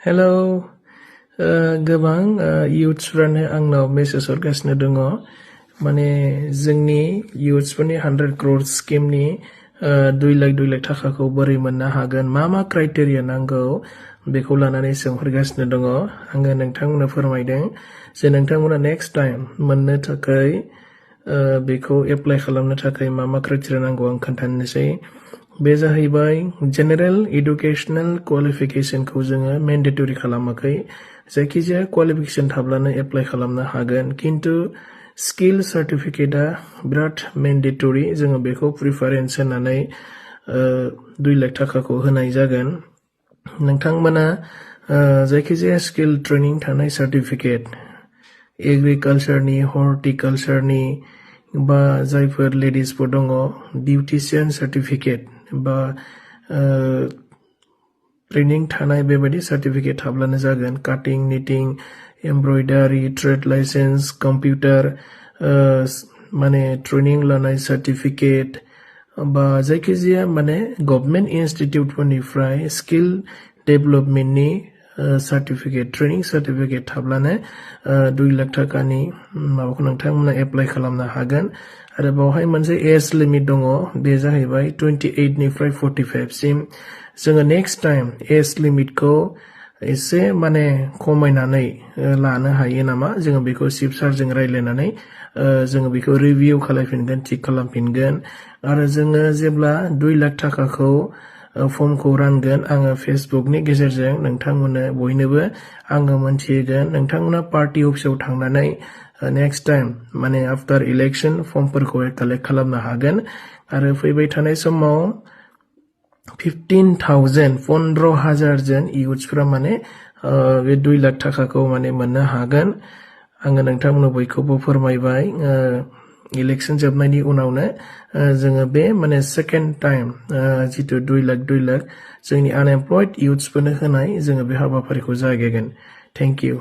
Hello, गोबां youthsफोरानो आंनाव message हरगासिनो दङ माने जोंनि youthsफोरनि 100 crore स्किमनि 2 लाख थाखाखौ बोरै मोननो हागोन मा क्राइटेरिया नांगौ बेखौ लानानै सोंहरगासिनो दङ आङो नोंथांमोननो फोरमायदों जे नोंथांमोना नेक्स्ट टाइम मोननो थाखाय बेखौ एप्लाइ खालामनो थाखाय मा क्राइटेरिया नांगौ आं खोन्थानोसै बे जाहैबाय जेनेरेल एडुकेशनल क्वालिफिकेशनखौ जोङो मेन्डेटरि खालामाखै जायखिजाया क्वालिफिकेशन थाब्लानो एप्लाइ खालामनो हागोन किन्तु स्किल सार्टिफिकेटआ बिराद मेन्डेटरि जोङो बेखौ प्रिफारेन्स होनानै 2 लाख थाखाखौ होनाय जागोन नोंथांमोना जायखिजाया स्किल ट्रेनिं थानाय सार्टिफिकेट एग्रिकालचारनि हर्टिकालचारनि बा जायफोर लेडिसफोर दङ बिउटिशियान सार्टिफिकेट बा ट्रेनिं थानाय बेबायदि सार्टिफिकेट थाब्लानो जागोन cutting knitting embroidery trade licence computer माने ट्रेनिं लानाय सार्टिफिकेट बा जायखिजाया माने गभर्नमेन्ट इनस्टिट्युटफोरनिफ्राय स्किल डेभेलपमेन्टनि सार्टिफिकेट ट्रेनिं सार्टिफिकेट थाब्लानो 2 लाख थाखानि माबाखौ नोंथांमोना एप्लाइ खालामनो हागोन आरो बावहाय मोनसे एज लिमिट दङ बे जाहैबाय 28 निफ्राय 45 सिम जोङो नेक्स्ट टाइम एज लिमिटखौ एसे माने खमायनानै लानो हायो नामा जोङो बेखौ चिफ सारजों रायलायनानै जोङो बेखौ रिभिउ खालामफिनगोन थिक खालामफिनगोन आरो जोङो जेब्ला 2 लाख थाखाखौ फर्मखौ रानगोन आङो फेसबुकनि गेजेरजों नोंथांमोननो बयनोबो आङो मोनथिहोगोन नोंथांमोना पार्टी अफिसाव थांनानै नेक्स्ट टाइम माने आफ्टार इलेक्शन फर्मफोरखौ कालेक्ट खालामनो हागोन आरो फैबाय थानाय समाव 15,000 जन इयुथ्सफोरा माने बे 2 लाख थाखाखौ माने मोननो हागोन आङो नोंथांमोननो बयखौबो फोरमायबाय इलेक्शन जोबनायनि उनावनो जोङो बे माने सेकेन्ड टाइम जितु 2 लाख जोंनि आनएमप्लयड इयुथ्सफोरनो होनाय जोङो बे हाबाफारिखौ जागायगोन थेंक इउ